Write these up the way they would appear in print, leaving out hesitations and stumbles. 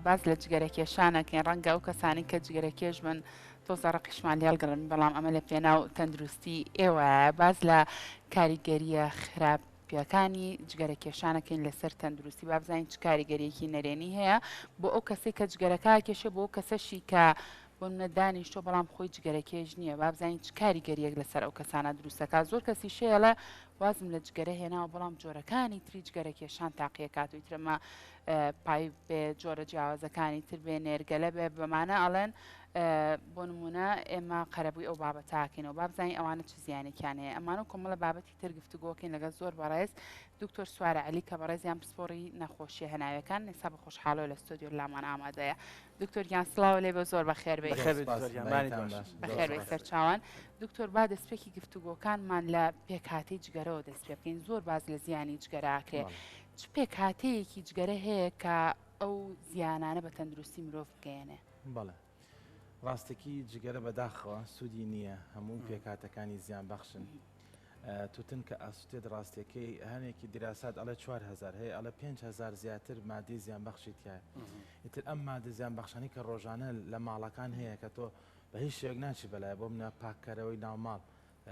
باس لە جگەرە کێشانەکەین ڕەنگە ئەو کەسانی کە جگەرە کێش بن تۆزە ڕقیشمان لێڵگرن بەڵام ئەمە لە پێناو تەندروستی ئێوە باس لە کاریگەریە خراپەکانی جگەرە کێشانەکەین لەسەر تەندروستی با بزانین چ کاریگەریەکی نەرێنی هەیە بۆ ئەو کەسێک کە جگەرەکە کێشە بۆ کەسەشی کە بۆ نمونە دانیشتوە بەڵام خۆی جگەرەکێش نییە با بزانین چ کاریگەریەک لەسەر ئەو کەسانە دروستەکە زۆر کەسی شەیەڵە وازم لە جگەرە هێناوە بەڵام جۆرەکانی تری جگەرە کێشان تاقیەکات و ئیترەمە پایپ بێ جۆرە جیاوازەکانی تر بێ نێرگەلە بێ بەمانە ئەڵێن بۆ نمونە ئێمە قەرەبووی ئەو بابەتاکەینەوە با بزانین ئەوانە چ زیانێکیان هەیە ئەمانە و کۆمەڵە بابەتی تر گفتوگۆکەین لەگەڵ زۆر بەڕێز دکتۆر سوارە عەلی کە بەڕێزیان پسپۆڕی نەخۆشیە هەناویەکان ئێستا بە خۆشحاڵەوە لە ستۆدیۆ لامان ئامادەیە. دکتۆر گیان سڵاو لێ بێ زۆر بەخێر بێی. بەخێر بێی دکتۆر گیان بانی باش. بەخێر بێی سەرچاوان. دکتۆر با دەستپێکی گفتوگۆکانمان لە پێکهاتەی جگەرەوە دەست پێ بکەین زۆر باس لە زیانی جگەرە ئەکرێ چ پێکهاتەیەکی جگەرە هەیە کە ئەو زیانانە بە تەندروستی مرۆڤ بگەیەنێ؟ بەڵێ ڕاستەکی جگەرە بەداخەوە سوودی نییە هەموو پێکهاتەکانی زیان بەخشن. توتن کە ئاسوتێت ڕاستیەکەی هەنێکی دیراسات ئەڵێ 4000 هەیە ئەڵێ 5000 زیاتر مادەی زیان بەخشی تایە ئیتر ئەم مادە زیان بەخشانی کە ڕۆژانە لە ماڵەکان هەیە کە تۆ بە هیچ شێوەیەک ناچی بەلای بۆ منە پاککەرەوەی ناو ماڵ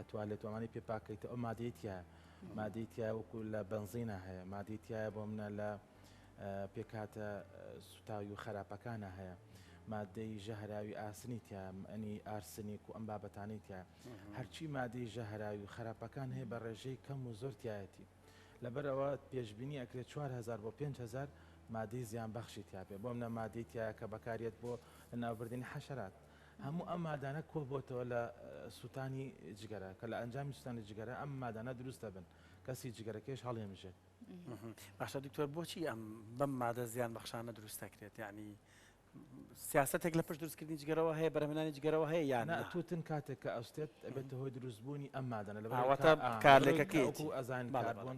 توالێت ئەمانی پێ پاکەیتە ئەو مادەی تایە مادەی تایە وەکو لە بەنزینە هەیە مادەی تایە بۆ منە لە پێکهاتە سوتاوی و خراپەکانە هەیە مادەی ژەهراوی ئاسنی تیا ئەنی ئارسنیک و ئەم بابەتانەی تیا هەرچی مادەی ژەهراوی و خراپەکان هەیە بە ڕێژەی کەم و زۆر تایەتی لەبەرئەوە پێشبینی ئەکرێت 4000 بۆ 5000 مادەی زیان بەخشی تیابێ بۆ منە مادەی تایە کە بەکارێت بۆ لەناوبردنی حەشەرات هەموو ئەم مادانە کۆ بۆتەوە لە سووتانی جگەرە کە لە ئەنجامی سووتانی جگەرە ئەم مادانە دروست دەبن کەسی جگەرەکێش هەڵێمژێت باشە دکتۆر بۆچی ئەم بەم مادە زیان بەخشانە دروست دەکرێت یعنی سیاستێک لە پشت دروستکردنی جگەرەوە هەیە بەرهەمهێنانی جگەرەوە هەیە یان نا؟ توتن کاتێک کە ئەستێت ئەبێتە هۆی دروستبوونی ئەم مادانە لەبەر ئاواتە کارلێکەکەیەتی وەکو ئەزانین کاربۆن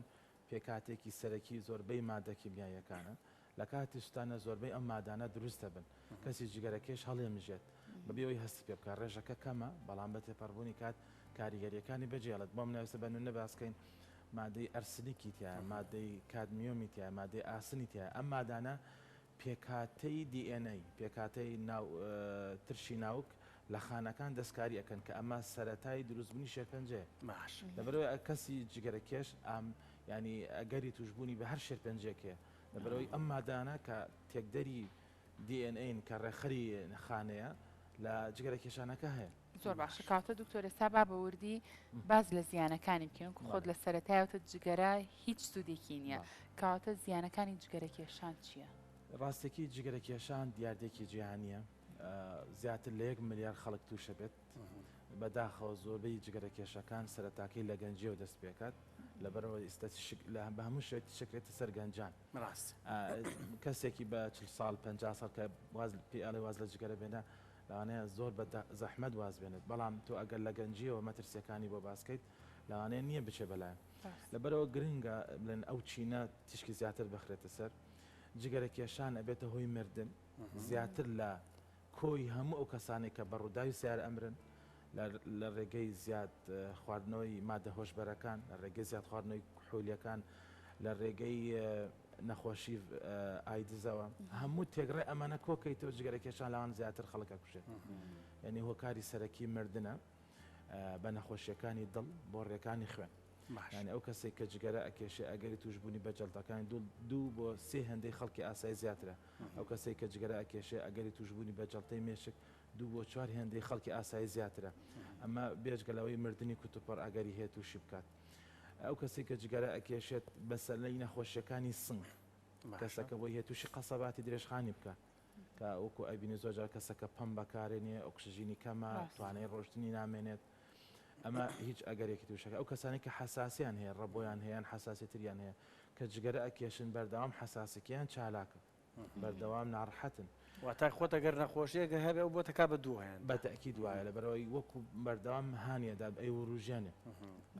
پێکهاتەیەکی سەرەکی زۆربەی مادە کیمیاییەکانە لە کاتی سوتانە زۆربەی ئەم مادانە دروست دەبن کەسی جگەرەکێش هەڵێمژێت بەبێ ئەوەی هەستی پێ بکات ڕێژەکە کەمە بەڵام بە تێپەڕبوونی کات کاریگەریەکانی بەجێڵێت بۆم ناویستە بە نمونە باسکەین مادەی ئەرسنیکی تیایە مادەی کادمیۆمی تیایە مادەی ئاسنی تیایە ئەم مادانە پێکهاتەی DNA، پێکهاتەی ناو ترشی ناوک لە خانەکان دەستکاری ئەکەن کە ئەمە سەرەتای دروستبوونی شێرپەنجەیە. باش. لەبەرئەوەی کەسی جگەرەکێش ئام یانی ئەگەری تووشبوونی بە هەر شێرپەنجەیەک هەیە. لەبەرئەوەی ئەم مادانە کە تێکدەری DNA ن کە ڕێکخەری خانەیە لە جگەرەکێشانەکە هەیە. زۆر باشە کاتە دکتۆر ئێستا با بە وردی باس لە زیانەکانی بکەین وەکو خۆت لە سەرەتای وتت جگەرە هیچ سوودێکی نییە کەواتە زیانەکانی جگەرە کێشان چییە؟ ڕاستەکی جگەرە کێشان دیاردێکی جیهانیە زیاتر لە یەک ملیار خەڵک تووشە بێت بەداخەوە زۆربەی جگەرە کێشەکان سەرەتاکەی لە گەنجیەوە دەست پێکات لەبەرەوە ئیستا لە بە هەموو شێت شکرێتە سەر گەنجان ڕاست کەسێکی بە 40 ساڵ 50 ساڵ کە واز پێ ئەڵێ واز لە جگەرە بێنە لەوانەیە زۆر بە زەحمەت واز بێنێت، بەڵام تۆ ئەگەر لە گەنجییەوە مەترسییەکانی بۆ باس کەیت لەوانەیە نییە بچێ بەلایان. لەبەرئەوە گرنگە بڵێن ئەو چینە تیشکی زیاتر بخرێتە سەر. جگەرە کێشان ئەبێتە هۆی مردن زیاتر لە کۆی هەموو ئەو کەسانەی کە بە ڕووداوی سەیارە ئەمرن لە ڕێگەی زیاد خواردنەوەی مادە هۆشبەرەکان، لە ڕێگەی زیاد خواردنەوەی کحولیەکان، لە ڕێگەی نەخۆشی ئایدزەوە هەموو تێگڕای ئەمانە کۆکەیتەوە جگەرە کێشان لەوان زیاتر خەڵک ئەکوژێت یعنی هۆکاری سەرەکی مردنە بە نەخۆشیەکانی دڵ بۆ ڕێکانی خوێن یعنی ئەو کەسێک کە جگەرە ئەکێشێ ئەگەری توشببوونی بە جەڵتەکانی دوو دوو بۆ سێ هێندەی خەڵکی ئاسایی زیاترە ئەو کەسێک کە جگەرە ئەکێشێ ئەگەری توشببوونی بە جەڵتەی مێشک دوو بۆ چوار هێندەی خەڵکی ئاسایی زیاترە ئەمە بێجگە لەوەی مردنی کوتوپڕ ئەگەری هەیە تووشی بکات ئەو کەسەی کە جگەرە ئەکێشێت بەسەلەی نەخۆشیەکانی سنگ کەسەکە بۆی هەیە تووشی قەسەباتی درێژخانی بکە کە وەکو ئەبینی زۆرجار کەسەکە پەم بەکارێنێ ئۆکسژینی کەمە توانای ڕۆشتنی نامێنێت ئەمە هیچ ئەگەرێکی تووشەکە ئەو کەسانی کە حساسیان هەیە ڕەبۆیان هەیەیان حساسیتریان هەیە کە جگەرە ئەکێشن بەردەوام حساسەکەیان چالاکە بەردەوام ناڕەحەتن. واتا خۆت ئەگەر نەخۆشیەکە هەبێ ئەو بۆتە کا بە دوو هێندە. بە تەئکید وایە لەبەرئەوەی وەکو بەردەوام هانی ئەدات ئەی وروژێنێ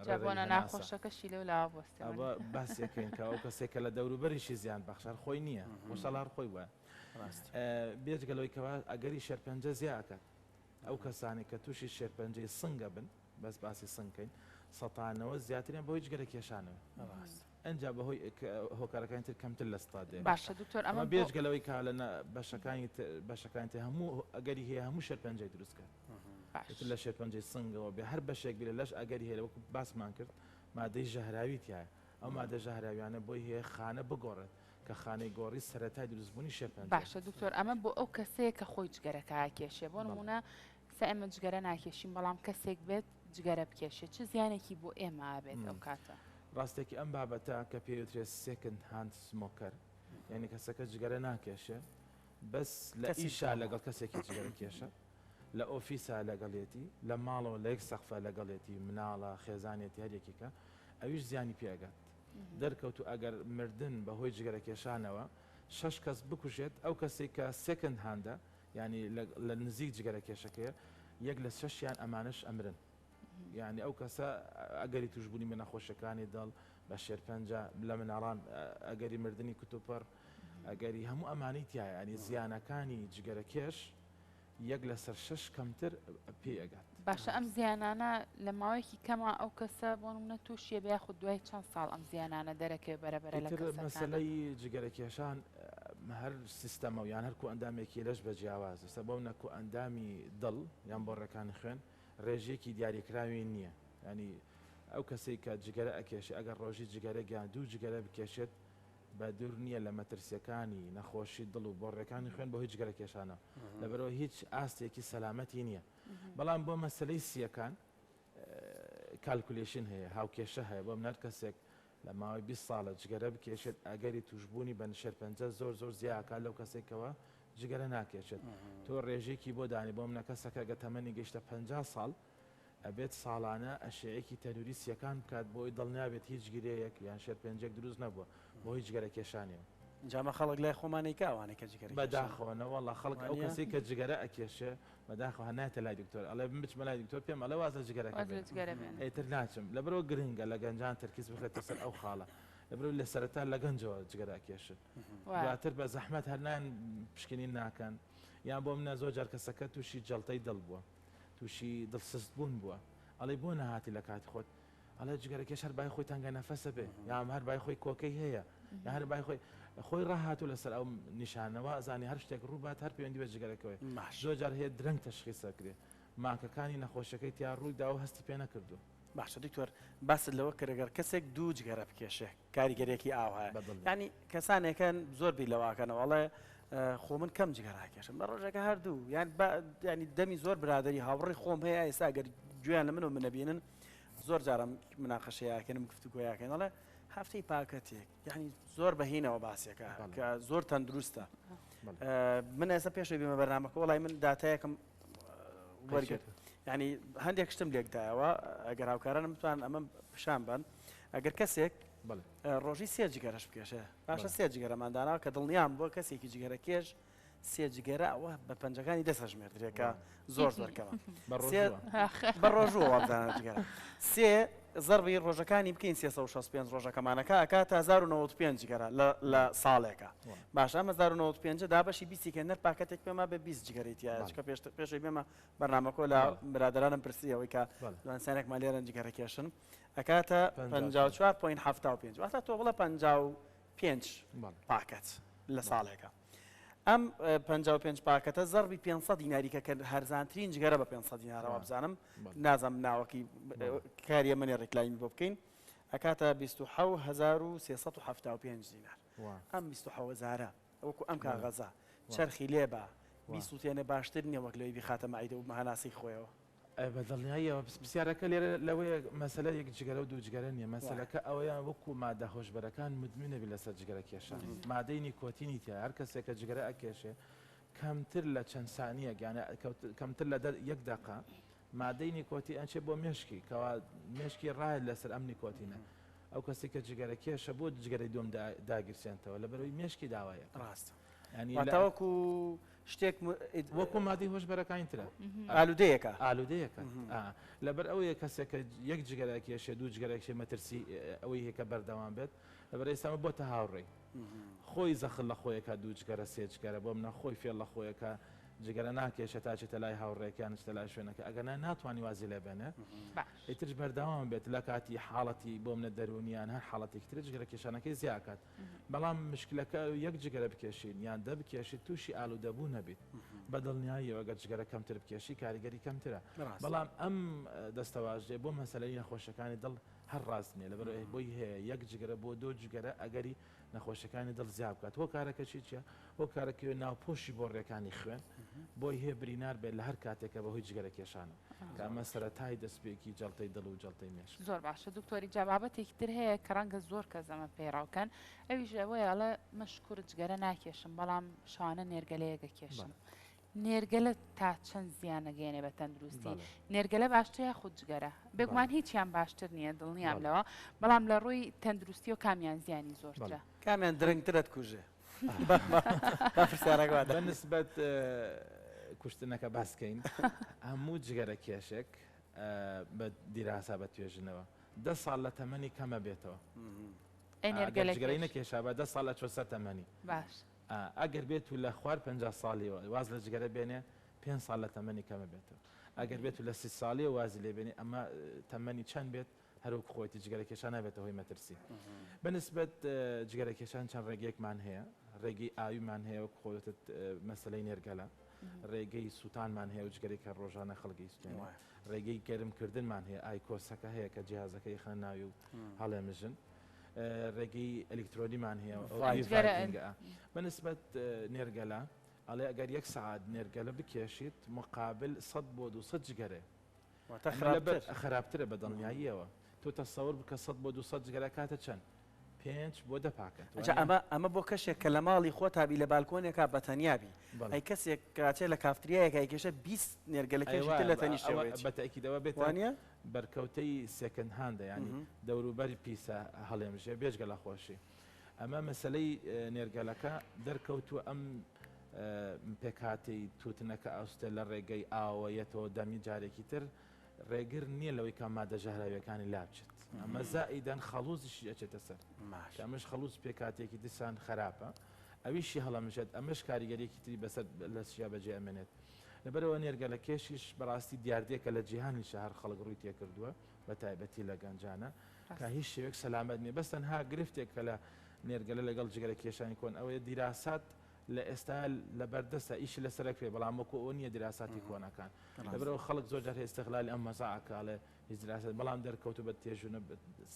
جا ڕێڕەوی بۆنە هەناسە. ناخۆشەکەشی لەو لاوە بۆستێ ئەوە باسی ئەکەین کە ئەو کەسێک کە لە دەوروبەریشی زیان بەخشە هەر خۆی نییە خۆشەڵا هەر خۆی وایە. ڕاست. بێجگە لەوەی کەوا ئەگەری شێرپەنجە زیا ئەکات ئەو کەسانەی کە تووشی شێرپەنجەی سنگ ئەبن بەس باسی سنگ کەین سەتانەوە زیاتریان بەهۆی جگەرە کێشانەوە. ڕاست. ئەنجا بەهۆی هۆکارەکانی تر کەمتر لە ستا دێ. باشە دکتۆر ئەمە ئەمە بێجگە لەوەی کە لە بەشەکانی بەشەکانی تر هەموو ئەگەری هەیە هەموو شێرپەنجەی دروست کات. ئیتر لە شێرپەنجەی سنگەوە بێ هەر بەشێک بێ لە لەش ئەگەری هەیە وەکو باسمان کرد مادەی ژەهراوی تیایە ئەو مادە ژەهراویانە بۆی هەیە خانە بگۆڕێت کە خانەی گۆڕی سەرەتای دروستبوونی شێرپەنجەیە. باشە دکتۆر ئەمە بۆ ئەو کەسەیە کە خۆی جگەرەکە ئەکێشێ بۆ نموونە سە ئێمە جگەرە ناکێشین بەڵام کەسێک بێت جگەرە بکێشێت چ زیانێکی بۆ ئێمە ئەبێت ئەو کاتە؟ ڕاستێکی ئەم بابەتە کە پێی وترێت second hand smoker یعنی کەسەکە جگەرە ناکێشێ بەس لە ئیشا لەگەڵ کەسێکی جگەرە کێشە لە ئۆفیسا لەگەڵێتی لە ماڵەوە لە یەک سەقفە لەگەڵێتی مناڵە خێزانێتی هەر یەکێکە ئەویش زیانی پێگات دەرکەوت و ئەگەر مردن بەهۆی جگەرە کێشانەوە شەش کەس بکوژێت ئەو کەسێک کە second hand ە یانی لە نزیک جگەرە کێشەکەیە یەک لە شەشیان ئەمانەش ئەمرن یعنی ئەو کەسە ئەگەری توشببوونی بە نەخۆشیەکانی دڵ بە شێرپەنجە لە مناڵان ئەگەری مردنی کوتوپڕ ئەگەری هەموو ئەمانەی تایە ینی زیانەکانی جگەرە کێش یەک لەسەر شەش کەمتر پێی ئەگات. باشە ئەم زیانانە لە ماوەیەکی کەما ئەو کەسە بۆ نمونە تووشیە بێ یاخود دوای چەند ساڵ ئەم زیانانە دەرەکەوێ بەرە بەرە لە ئیتر کەسەکانا؟ مەسەلەی جگەرە کێشان هەر سیستەمە و یان هەر کۆئەندامێکی لەش بە جیاواز ئێستا بۆ منە کۆئەندامی دڵ یان بۆڕەکانی خوێن ڕێژەیەکی دیاریکراوی نییە ینی ئەو کەسەی کە جگەرە ئەکێشێ ئەگەر ڕۆژی جگەرە گیان دوو جگەرە بکێشێت بە دوور نییە لە مەترسیەکانی نەخۆشی دڵ و بۆڕیەکانی خوێن بەهۆی جگەرە کێشانەوە لەبەرئەوە هیچ ئاستێکی سەلامەتی نییە بەڵام بۆ مەسلەی سیەکان calculation هەیە هاوکێشە هەیە بۆ منەر کەسێک لە ماوەی 20 ساڵە جگەرە بکێشێت ئەگەری توشببوونی بە شێرپەنجە زۆر زۆر زیاکات لەو کەسێکەوە جگەرە ناکێشێت تۆ ڕێژێکی بۆ دانی بۆ منە کەسەکە گە تەمەنی گەشتە 50 ساڵ ئەبێت ساڵانە ئەشعەیەکی تەنوری سیەکان بکات بۆی دڵنیابێت هیچ گرێیەک یان شێرپەنجەیەک دروست نەبووە بەهۆی جگەرە کێشانیەوە. جا مە خەڵک لای خۆمان ئەیکا ئەوانەی کە جگەرە کێشن. بەداخەوە نەوەڵا خەڵک ئەو وانیە؟ کەسەی کە جگەرە ئەکێشێ بەداخەوە هەر نایەتە لای دکتۆر ئەڵێ من بچمە لای دکتۆر پێم ئەڵێ واز لە جگەرەکە واز لە بێنە جگەرە بێنە. ئیتر ناچم لەبەرئەوە گرنگە لە گەنجان تەرکیز بخرێتە سەر ئەو خاڵە لەبەرئەوەی لە سەرەتا لە گەنجەوە جگەرە ئەکێشن وایە. دواتر بە زەحمەت هەر نایەن پشکنین ناکەن یان بۆ منە زۆر جار کەسەکە تووشی جەڵتەی دڵ بووە تووشی دڵ سست بوون بووە ئەڵێی بۆ نەهاتی لە کاتی خۆت ئەڵێ جگەرەکێش هەر بای خۆی تەنگە نەفەسە بێ یام هەر بای خۆی کۆکەی هەیە یا هەر بای خۆی خۆی ڕاهاتوو لەسەر ئەو نیشانەوە ئەزانی هەر شتێک ڕووبات هەر پەیوەندی بە جگەرەکەوەی باش زۆر جار هەیە درەنگ تەشخیص ئەکرێ ماکەکانی نەخۆشیەکەی تیا ڕووی داوە هەستی پێ نەکردووە. باشە دکتۆر باست لەوە کرد گەر کەسێک دوو جگەرە بکێشێ کاریگەریەکی ئاوهایە بەدڵنیام. یانی کەسانێکن زۆر بیر لەوە ئەکەنەوە ئەڵێ خۆ من کەم جگەرە ئەکێشم لە ڕۆژێکە هەر دوو یان با ینی دەمی زۆر برادری هاوڕێی خۆم هەیە ئێستا گەر گوێیان لە من و منەبینن زۆر جارم مناقەشەیەکەنم گفتوگۆیاکەن ئەڵێ هەفتەی پاکەتێک یعنی زۆر بەهینەوە باسێکە بەڵێ. کە زۆر تەندروستە بەڵێ. من ئێستا پێشەوەی بێمە بەرنامەکە وەڵای من داتایەکم وەرگرت یعنی هەندێک شتم لێکدایەوە ئەگەر هاوکارانم بتوان ئەمە پیشان بن ئەگەر کەسێک ڕۆژی سێ جگەرەش بکێشێ باشە سێ جگەرەمان داناوە کە دڵنیام بۆ کەسێکی جگەرە کێش سێ جگەرە ئەوە بە پەنجەکانی دەست هەژمێردرێکە زۆر زۆر کەمە بە ڕۆژووە وابزانە جگەرە سێ زەربی ڕۆژەکانی بکەین 365 ڕۆژەکەمانەکە ئەکات 1095 جگەرە لە ساڵێکە باشە ئەم 1095 دابەشی بیستی کە نەر پاکەتێک پێما بە 20 جگەرەی تایە چکە پێش پێشەوەی بێمە بەرنامەکۆ لە برادرانم پرسی ئەوەی کە دوانسانێکمان لێرەن جگەرە کێشن ئەکاتە 54.75 واتە تۆ بڵێ 55 پاکەت لە ساڵێکە. ئەم 55 پاکەتە زەربی 500 دیناری کە هەرزانترین جگەرە بە 500 دینارەوە بزانم نازانم ناوەکی کاریە منێ ڕیکلامی بۆ بکەین ئەکاتە 27375 دینار ئەم 27 هەزارە وەکو ئەم کاغەزە چەرخی لێبا بیسووتێنێ باشتر نییە وەک لەوەی بیخاتە مەعیدە و هەناسەی خۆیەوە. بە دڵنیاییەوە پرسیارەکە لێرە لەوەیە مەسەلە یەک جگەرە و دوو جگەرە نییە مەسەلەکە ئەوەیە وەکو مادە هۆشبەرەکان مدمنە بی لەسەر جگەرە کێشان مادەی نیکۆتینی تیا هەر کەسێک کە جگەرە ئەکێشێ کەمتر لە چەند سانیەک یانە کەمتر لە یەک دەقە مادەی نیکۆتی ئەچێ بۆ مێشکی کەوا مێشکی ڕایەت لەسەر ئەم نیکۆتینە ئەو کەسی کە جگەرە کێشە بۆ جگەرەی دوم داگیرسێنتەوە لەبەرەوەی مێشکی داوایە ڕاستە ینی تاوەکو شتێک وەکو مادەی هۆشبەرەکانی ترە ئالودەیەکە ئالودەیەکە لەبەر ئەوەیە کەسێک کە یەک جگەرە کێشێ دوو جگەرە کێ مەترسی ئەوەی هەیە کە بەردەوام بێت لەبەر ئێستا بۆتە هاوڕێی خۆی زەخر لە خۆیەکە دوو جگەرە سێ جگەرە بۆ منە خۆی فێڵ لە خۆیەکە. جگەرە ناکێشێت تا چێتە لای هاوڕێکەیان چتە لای شوێنەکە ئەگەر نا ناتوانانی وازی لێ بێنێ ئیترش بەردەوام بێت لە کاتی حاڵەتی بۆ منە دەروونیان هەر حاڵەتێکی تر جگەرە کێشانەکەی زیاکات بەڵام مشکلەکە یەک جگەرە بکێشین یان دە بکێشیت تووشی ئالوودەبوو نەبیت بە دڵنیاییەوە گەر جگەرە کەمتر بکێشی کاریگەری کەمترە بەڵام ئەم دەستەواژەیە بۆ مەسەلەی نەخۆشەکانی دڵ هەر ڕاست نییە لەبەر بۆی هەیە یەک جگەرە بۆ دو جگەرە ئەگەری نەخۆشیەکانی دڵ زیاد بکات هۆکارەکەشی چیە؟ هۆکارەکەی ناوپۆشی بۆڕیەکانی خوێن بۆی هەیە برینار بێت لە هەر کاتێکە بەهۆی جگەرە کێشانەوە کە ئەمە سەرەتای دەستپێکی جەڵتەی دڵ و جەڵتەی مێشک. زۆر باشە دکتۆر ئینجا بابەتێکی تر هەیە کە ڕەنگە زۆر کەس ئەمە پەیڕەو کەن ئەویش ئەوەیە ئەڵێ من شکور جگەرە ناکێشم بەڵام شەوانە نێرگەلەیەک ئەکێشم نێرگەلە تا چەند زیان ئەگەیەنێ بە تەندروستی؟ نێرگەلە باشترە یاخود جگەرە؟ بێگومان هیچیان باشتر نییە دڵنیام لەوە، بەڵام لە ڕووی تەندروستیەوە کامیان زیانی زۆرترە؟ کامیان درەنگتر ئەتکوژێ؟ با پرسیارەکە وا بە نسبەت کوشتنەکە باس کەین هەموو جگەرە کێشێک بە دیراسا بە توێژنەوە دە ساڵ لە تەمەنی کەمە بێتەوە جگەرەی نەکێشا بە دە ساڵ ئەچوە سەر تەمەنی باش ئەگەر بێت و لە خوار 50 ساڵیەوە واز لە جگەرە بێنێ پێنج ساڵ لە تەمەنی کەمە بێتەوە ئەگەر بێت و لە 30 ساڵیەوە وازی لێ بێنێ ئەمە تەمەنی چەند بێت هەروەک خۆیتی جگەرە کێشان نابێتە هۆی مەترسی بەنسبەت جگەرە کێشان چەند ڕێگەیەکمان هەیە ڕێگەی ئاویمان هەیە وەک خۆتت مەسلەی نێرگەلە ڕێگەی سووتانمان هەیە و جگەرەی کە ڕۆژانە خەڵکی سوتێنێ ڕێگەی گەرمکردنمان هەیە ئایکۆسەکە هەیە کە جیهازەکەی خەنە ناوی و هەڵێمژن ڕێگەی ئەلیکترۆنیمان هەیە بەنسبەت نێرگەلە ئەڵێ ئەگەر یەک سعات نێرگەلە بکێشیت مقابل 100 بۆ 200 جگەرێ خراپترە بە دڵنیاییەوە تۆ تەسەور بکە 100 بۆ 200 جگەرە کاتە چەند پێنج بۆ دە پاکەت ئەجا ئەمە ئەمە بۆ کەشێک کە لە ماڵی خۆتا بی لە بالکۆنێکا بە تەنیا بی ئەی کەسێک کاتێ لە کافتریایەکا ئەیکێشە 20 نێرگەلە کێشی تر لە تەنیشتەوەیەتی بە تەئکیدەوە بێتە وانیە؟ بەرکەوتەی second hand ە یانی دەوروبەری پیسە هەڵێمژێ بێجگە لە خۆشی ئەمە مەسەلەی نێرگەلەکە دەرکەوتووە ئەم پێکهاتەی تووتنەکە ئەوستە لە ڕێگەی ئاوە یەتەوە دەمی جارێکی تر ڕێگر نییە لەوەی کە مادە ژەهراویەکانی لابچێت ئەمە زائیدەن خەڵوزیشی ئەچێتە سەر کە ئەمەش خەڵوز پێکهاتەیەکی دیسان خراپە ئەویشی هەڵەمژێت ئەمەش کاریگەریەکی تری بەسەر لەشیا بەجێ ئەمێنێت لەبەرئەوە نێرگەلە کێشیش بەڕاستی دیاردەیەکە لە جیهانیشا هەر خەڵک ڕووی تێکردووە بە تایبەتی لە گەنجانە کە هیچ شێوەیەک سەلامەت نییە بەس تەنها گرفتێک کە لە نێرگەلە لەگەڵ جگەرە کێشانی کۆن ئەوەیە دیراسات لە ئێستا لە بەردەستە ئیشی لەسەر ئەکرێ بەڵام وەکو ئەوە نییە دیراساتی کۆنەکان لەبەرئەوە خەڵک زۆر جار ئیستغلالی ئەم مەزا ئەکا ئەڵێ هیچ دیراسات بەڵام دەرکەوتوو بە تێژوونە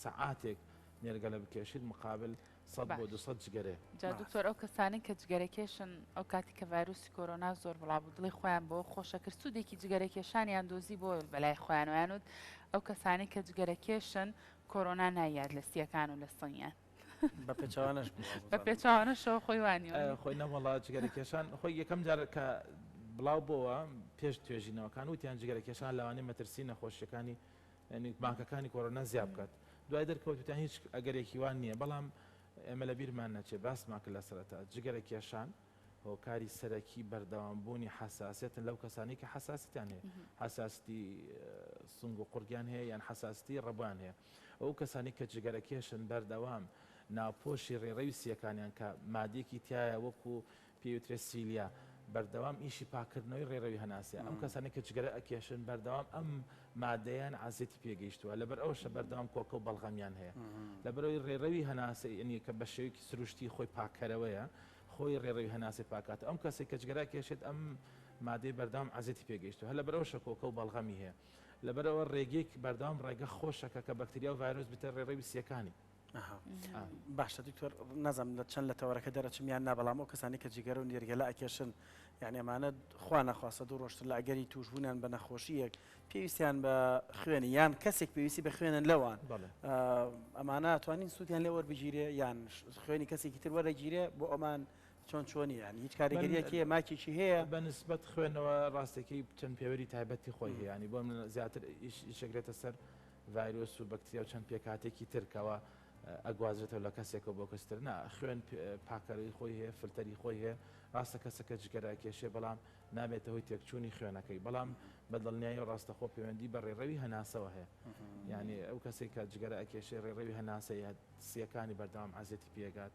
سەعاتێک نێرگەلە بکێشیت مقابل 100 بۆ 200 جگەرەیە. جا دکتۆر ئەو کەسانەی کە جگەرە کێشن ئەو کاتی کە ڤایرۆسی کۆرۆنا زۆر بڵاو بوو دڵی خۆیان بەوە خۆشە کرد سوودێکی جگەرە کێشانیان دۆزی بۆ بەلای خۆیانەوە یان وت ئەو کەسانەی کە جگەرە کێشن کۆرۆنا نایات لە سیەکان و لە سنگیان. بە پێچەوانەش بوو. بە پێچەوانەشەوە خۆی وا نییە. خۆی نەوەڵا جگەرە کێشان خۆی یەکەم جار کە بڵاو بۆوە پێش توێژینەوەکان وتیان جگەرە کێشان لەوانەیە مەترسی نەخۆشیەکانی یعنی بانکەکانی کۆرۆنا زیاد بکات دوای دەرکەوت وتیان هیچ ئەگەرێکی وان نییە بەڵام ئێمە لە بیرمان نەچێ باسمان کرد لە سەرەتا جگەرە کێشان هۆکاری سەرەکی بەردەوام بوونی حەساسیەتن لەو کەسانەی کە حەساسیەتیان هەیە حەساسیەتی سنگ و قوڕگیان هەیە یان حەساسیەتی ڕەبۆیان هەیە ئەو کەسانی کە جگەرە کێشن بەردەوام ناوپۆشی ڕێڕەوی سیەکانیان کە مادەیەکی تایە وەکو پێوترێ cilia بەردەوام ئیشی پاکردنەوەی ڕێڕەوی هەناسەیە ئەم کەسانەی کە جگەرە ئەکێشن بەردەوام ئەم مادەیان عەزێتی پێگەیشتووە لەبەر ئەوەشە بەردەوام کۆکە و بەڵغەمیان هەیە لەبەرئەوەی ڕێڕەوی هەناسە یەنی کە بە شێوەیەکی سروشتی خۆی پاککەرەوەیە خۆی ڕێڕەوی هەناسەی پاکاتەوە ئەم کەسەی کە جگەرە ئەکێشێت ئەم مادەی بەردەوام عەزێتی پێگەیشتووە هەر لەبەرئەوەشە کۆکە و بەڵغەمی هەیە لەبەرئەوە ڕێگەیەک بەردەوام ڕێگە خۆشەکە کە بەکتریا و ڤایرۆس بێتە ڕێڕەوی سیەکانی. باشە دکتۆر نازانم لە چەند لە تەوەرەکە دەرەچم یان نا بەڵام ئەو کەسانی کە جگەرە و نێرگەلە ئەکێشن یعنی ئەمانە خوا نەخواستە دوو ڕۆژتر لە ئەگەری توشبوونیان بە نەخۆشیەک پێویستیان بە خوێنی یان کەسێک پێویستی بە خوێنن لەوان ئەمانە توانین سوودیان لێ وەربگیرێ یان خوێنی کەسێکی تر وەرەگیرێ بۆ ئەمان چۆن چۆنی یان هیچ کاریگەریەکی هەیە ماکێکی هەیە؟ بە نسبەت خوێنەوە ڕاستەکەی چەند پێوەری تایبەتی خۆی هەیە ینی بۆ من زیاتر ئیشەگرێتە سەر ڤایرۆس و بەکتریا و چەند پێکهاتێکی تر کەوا ئەگوازرێتەوە لە کەسێکەوە بۆ کەسی تر نا خوێن پاکەرەوەی خۆی هەیە فلتەری خۆی هەیە ڕاستە کەسەکە جگەرە ئەکێشێ بەڵام نابێتە هۆی تێکچوونی خوێنەکەی بەڵام بە دڵنیایی و ڕاستەخۆ پەیوەندی بە ڕێڕەوی هەناسەوە هەیە یعنی ئەو کەسێک کە جگەرە ئەکێشێ ڕێڕەوی هەناسەی سیەکانی بەردەوام عەزێتی پێگات.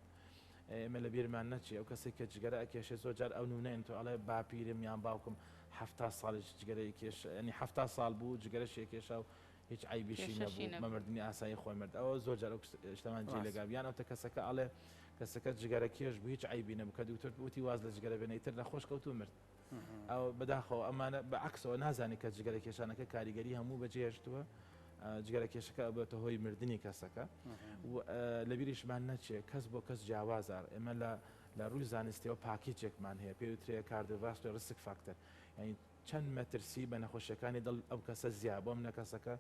ئێمە لە بیرمان نەچێ ئەو کەسێک کە جگەرە ئەکێشێ زۆر جار ئەو نونەین تۆ ئەڵێ باپیرم یان باوکم 70 ساڵیش جگەرەی کێش ینی 70 ساڵ بوو جگەرەشی کێشا و هیچ عەیبیشی نەبوو بە مردنی ئاسایی خۆی مرد ئەوە زۆر جار ئەو شتەمان جێ لەگا یان ئەوتە کەسەکە ئەڵێ کەسەکە جگەرە کێش بوو هیچ عەیبی نەبوو کە دکتۆر وتی واز لە جگەرە بێنە ئیتر نەخۆش کەوت و مرد ئەو بەداخەوە ئەمانە بە عەکسەوە نازانی کە جگەرە کێشانەکە کاریگەری هەموو بەجێهێشتووە جگەرە کێشەکە ئەبێتە هۆی مردنی کەسەکە لەبیریشمان نەچێ کەس بۆ کەس جیاوازە ئێمە لە لە ڕووی زانستیەوە پاکیجێکمان هەیە پێوترێ cardiovascular risk factor یعنی چەند مەترسی بە نەخۆشیەکانی دڵ ئەو کەسە زیا بۆ منە کەسەکە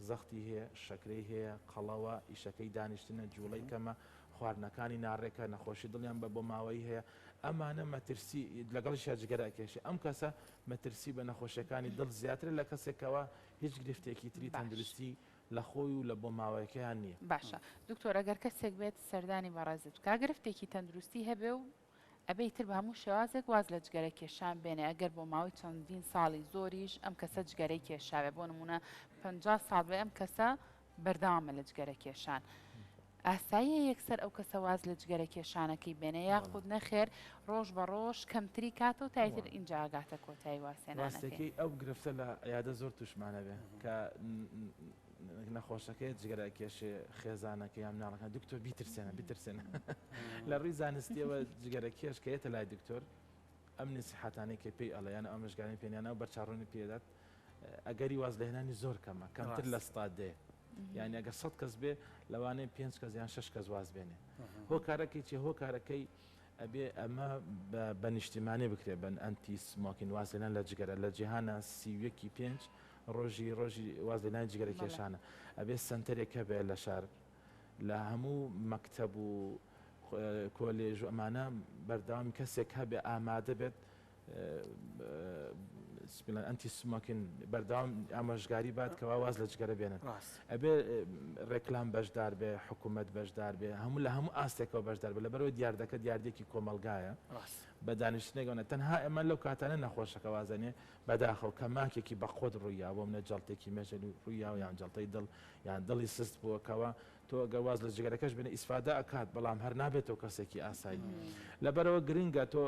زەختی هەیە شەکرەی هەیە قەڵەوە ئیشەکەی دانیشتنە جوڵەی کەمە خواردنەکانی ناڕێکە نەخۆشی دڵیان بە بۆماوەیی هەیە ئەمانە مەترسی لەگەڵیشیا جگەرە ئەکێشێ ئەم کەسە مەترسی بە نەخۆشیەکانی دڵ زیاترە لە کەسێکەوە هیچ گرفتێکی تری تەندروستی لە خۆی و لە بۆماوەیەکەیان نییە. باشە دکتۆر ئەگەر کەسێک بێت سەردانی بەڕێزت بکا گرفتێکی تەندروستی هەبێ و ئەبێ ئیتر بە هەموو شێوازێک واز لە جگەرە کێشان بێنێ ئەگەر بۆ ماوەی چەندین ساڵی زۆریش ئەم کەسە جگەرەی کێشاوێ بۆ نمونە 50 ساڵ بێ ئەم کەسە بەردەوامە لە جگەرە کێشان ئاساییە یەکسەر ئەو کەسە واز لە جگەرە کێشانەکەی بێنێ یاخود نەخێر ڕۆژ بە ڕۆژ کەمتری کاتەوە تا ئیتر ئینجا ئەگاتە کۆتایی وازهێنانەکەی. ڕاستەکەی ئەو گرفتە لە عیادە زۆر توشمان ئەبێ کە نەخۆشەکەی جگەرە ئەکێشێ خێزانەکە یان مناڵەکان دکتۆر بیترسێنە بیترسێنە لە ڕووی زانستیەوە جگەرە کێش کە یەتە لای دکتۆر ئەم نسیحەتانەی کە پێی ئەڵێ یان ئامۆژگاری پێنیانە و بەرچاوڕوونی پێدات ئەگەری واز لەهێنانی زۆر کەمە کەمتر لە ستا دێ یعنی ئەگەر سە کەس بێ لەوانەیە پێنج کەس یان شش کەس واز بێنێ هۆکارەکەی چی هۆکارەکەی ئەبێ ئەمە بە نیشتیمانی بکرێ بن anti smoking وازلێنان لە جگەرە لە جیهانە 31 پێنج ڕۆژی ڕۆژی وازلێنانی جگەرە کێشانە ئەبێ سەنتەرێک هەبێ لە شار لە هەموو مەکتەب و کۆلێژ و ئەمانە بەردەوام کەسێک هەبێ ئامادە بێت بڵێن anti smoking بەردەوام ئامۆژگاری بات کەوا واز لە جگەرە بێنن ئەبێ ڕێکلام بەشدار بێ حکوومەت بەشدار بێ هەموو لە هەموو ئاستێکەوە بەشدار بێ لەبەرەوەی دیاردەکە دیاردێکی کۆمەلگایە بە دانیشتنێکەوە تەنها ئێمە لەو کاتانە نەخۆشەکە وازەنێ بەداخەوە کە ماکێکی بەقوەت ڕوویا بۆ منە جەڵتێکی مێژەل ڕوویا و یان جەڵتەی دڵ یان دڵی سست بووەکەوە تۆ گەر واز لە جگەرەکەش بێنی ئیسفادە ئەکات بەڵام هەر نابێتەوە کەسێکی ئاسایی لەبەرەوە گرنگە تۆ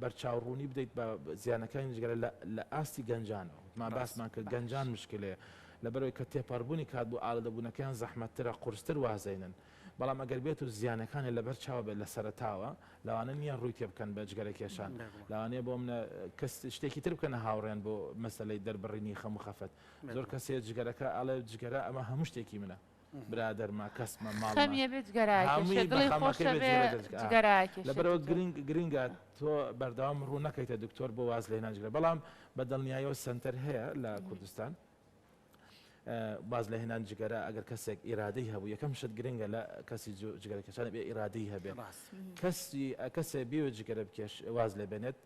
بەرچاو ڕوونی بدەیت بە زیانەکانی جگەرە لە ئاستی گەنجانەوە ما باسمان کرد گەنجان مشکلەیە لەبەرەوەی کە تێپەڕبوونی کات بۆ ئالودەبوونەکەیان زەحمەتترە قورستر وازێنن بەڵام ئەگەر بێت و زیانەکانی لەبەر چاو بێت لە سەرەتاوە لەوانە نییە ڕووی تێ بکەن بە جگەرە کێشان لەوانەیە بۆ منە کەس شتێکی تر بکەنە هاوڕێن بۆ مەسەلەی دەربڕینی خەم و خەفەت زۆر کەسێ جگەرەکە ئەڵێ جگەرە ئەمە هەموو شتێکی منە برادەرمە کەسمە ماڵمە خەمیە بێ جگەرە هەمووی ئەکێشێ بە دڵی خەمەکەی خۆشە بێ بێ جگەرە دەجگە ئا. جگەرە ئەکێشێ لەبەرئەوە دکتۆر. گرنگ گرنگە تۆ بەردەوام ڕوو نەکەیتە دکتۆر بۆ واز لێهێنان جگەرە بەڵام بە دڵنیایەوە سەنتەر هەیە لە کوردستان واز لێهێنان جگەرە ئەگەر کەسێک ئیرادەی هەبوو یەکەم شت گرنگە لە کەسی جگەرە کێشان بێ ئیرادەی هەبێ ڕاست. کەسی کەسێ بێ جگەرە بکێش واز لێ بێنێت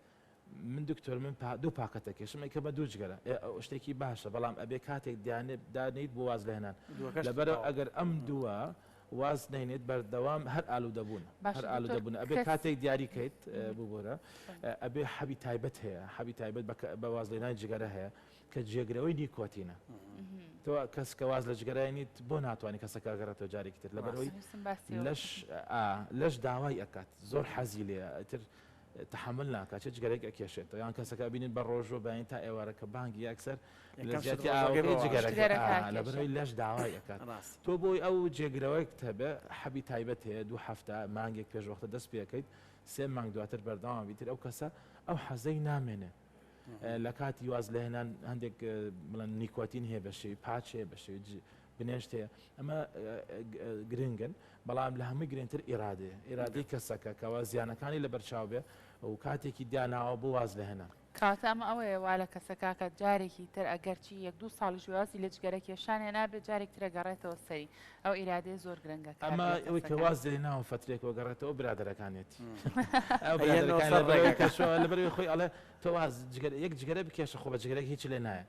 من دکتۆر من پا دوو پاکەتە کێشم ئەیکەمە دوو جگەرە ئێ ئەو شتێکی باشە بەڵام ئەبێ کاتێک دیانێ دانێیت بۆ واز لێهێنان دووەکەش لەبەرئەوە تەواو. ئەگەر ئەم دووە واز نەینێت بەردەوام هەر ئالوودەبوون باشە هەر دکتۆر ئالوودەبوون ئەبێ کەس کاتێک دیاری کەیت ببورە ئەبێ حەبی تایبەت هەیە حەبی تایبەت بە بە واز لێنانی جگەرە هەیە کە جێگرەوەی نیکۆتینە تۆ کەس کە واز لە جگەرە نیت بۆ ناتوانانی کەسەکە گەڕێتەوە جارێکی تر لەبەرئەوەی ویستم باسی ئەوە لەش ئا لەش داوای ئەکات زۆر حەزی لێیە ئیتر تەحەمول ناکات چ جگەرەیەک ئەکێشێتەوە یان کەسەکە ئەبینیت بە ڕۆژوە بەیانی تا ئێوارە کە بانگی یەکسەر لە یەکەم شت جیاتی ڕۆژەکەی ئاوەکەی بەوە جگەرەکە جگەرەکە ئا ئەکێشێت. لەبەرئەوەی لەش داوای ئەکات ڕاست. تۆ بۆی ئەو جێگرەوەیەکت هەبێ حەبی تایبەت هەیە دوو هەفتە مانگێک پێش وەختە دەست پێ ئەکەیت سێ مانگ دواتر بەردەوام ئەبیت ئەو کەسە ئەو حەزەی نامێنێ لە کاتی واز لێهێنان هەندێک بڵێن نیکۆتین هەیە بە شێوی patch هەیە بە شێوی بنێشت هەیە ئەمە گرنگن بەڵام لە هەمووی گرنگتر ئیرادەیە ئیرادەی کەسەکە کەوا زیانەکانی لەبەرچاو بێ و کاتێکی داناوە بۆ واز لێهێنان. کەواتە ئەمە ئەوەیە وا لە کەسەکە کە جارێکی تر ئەگەرچی یەک دوو ساڵیش وازی لە جگەرە کێشان هێنابێ جارێک تر ئەگەڕێتەوە سەری ئەو ئیرادەیە زۆر گرنگە کار ئەمە لە ئەوەی کە کەسەکە. واز لێناوە فەترێکەوە گەڕێتەوە برادەرەکانیەتی ئەو ئەیەنەوە برادەرەکان سەر لەبەرئەوەی ڕێگەکە. کە شۆ لەبەرئەوەی خۆی ئەڵێ تۆ واز جگەرە یەک جگەرە بکێشە خۆ بە جگەرەک هیچ لێ نایە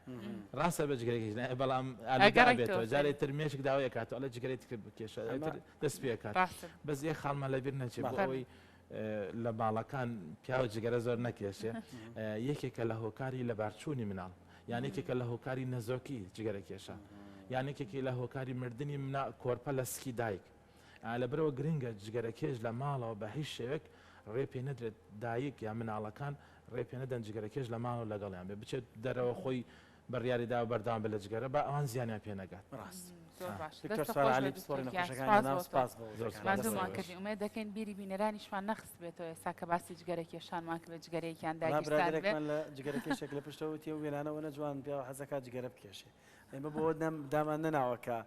ڕاستە بە جگەرەک هیچ نایە بەڵام ئالوودە ئەگەڕێیتەوە ئەبێتەوە سەری. جارێ تر مێشک داوای ئەکاتەوە ئەڵێ جگەرەی تر بکێشە ئەمە ئیتر دەست پێ ئەکات ڕاستە. بەس یەک خاڵمان لەبیر نەچێ بۆ بەڵێ. ئەوەی لە ماڵەکان پیاو جگەرە زۆر نەکێشێ یەکێکە لە هۆکاری لەبارچوونی مناڵ یان یەکێکە لە هۆکاری نەزۆکی جگەرە کێشان یان یەکێکی لە هۆکاری مردنی منا کۆرپە لە سکی دایک. لەبەرئەوە گرنگە جگەرەکێش لە ماڵەوە بە هیچ شێوەیەک ڕێ پێ نەدرێت دایک یا مناڵەکان ڕێ پێ نەدەن جگەرەکێش لە ماڵەوە لەگەڵیان بێ بچێت دەرەوە خۆی بڕیاری داوە بەردەوام بێت لە جگەرە با ئەوان زیانیان پێ نەگات. ڕاست. زۆر باش دکتۆر دەستت سوارە خۆش عەلی بێت پسپۆڕی دکتۆر گیان نەخۆشەکانی سپاس منداڵ بۆ تۆ سپاس بۆ زۆر وتەکانت سپاس ماندوومان بۆ کردی ئومێد دەکەین بیری بینەرانیشمان نەخستبێتەوە ئێستا کە باسی جگەرە کێشانمان کرد جگەرەیەکیان وەڵا داگیرساندبێ. برادەرێکمان لە جگەرە کێشێک لە پشتەوە وتی ئەو وێنانە وەنە جوان پیاو حەزەکات جگەرە بکێشێ ئێمە بۆ دامان نەناوە کە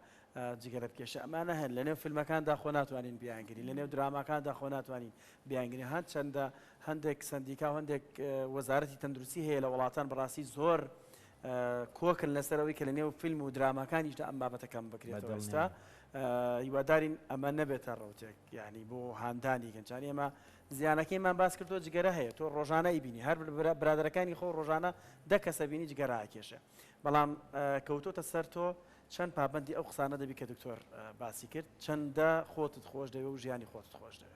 جگەرە بکێشە ئەمانە هەن لەنێو فیلمەکاندا خۆ ناتوانین بیانگرین لەنێو دراماکاندا خۆ ناتوانین بیانگرین هەرچەندە هەندێک سەندیکا و هەندێک وەزارەتی تەندروستی هەیە لە وڵاتان بەڕاستی زۆر کۆکن لەسەر ئەوەی کە لەنێو فیلم و دراماکانیشدا ئەم بابەتە کەم بکرێتەوە ئێستا هیوادارین ئەمە نەبێتە ڕوتێک یعنی بۆ هاندانی گەنجانی ئێمە زیانەکەیمان باس کردو جگەرە هەیە تۆ ڕۆژانە ئیبینی هەر برادەرەکانی خۆ ڕۆژانە دە کەسە بینی جگەرە ئەکێشێ بەڵام کەوتۆتە سەر تۆ چەند پابەندی ئەو قسانە دەبی کە دکتۆر باسی کرد چەندە خۆتت خۆش دەوێ و ژیانی خۆتت خۆش دەوێ.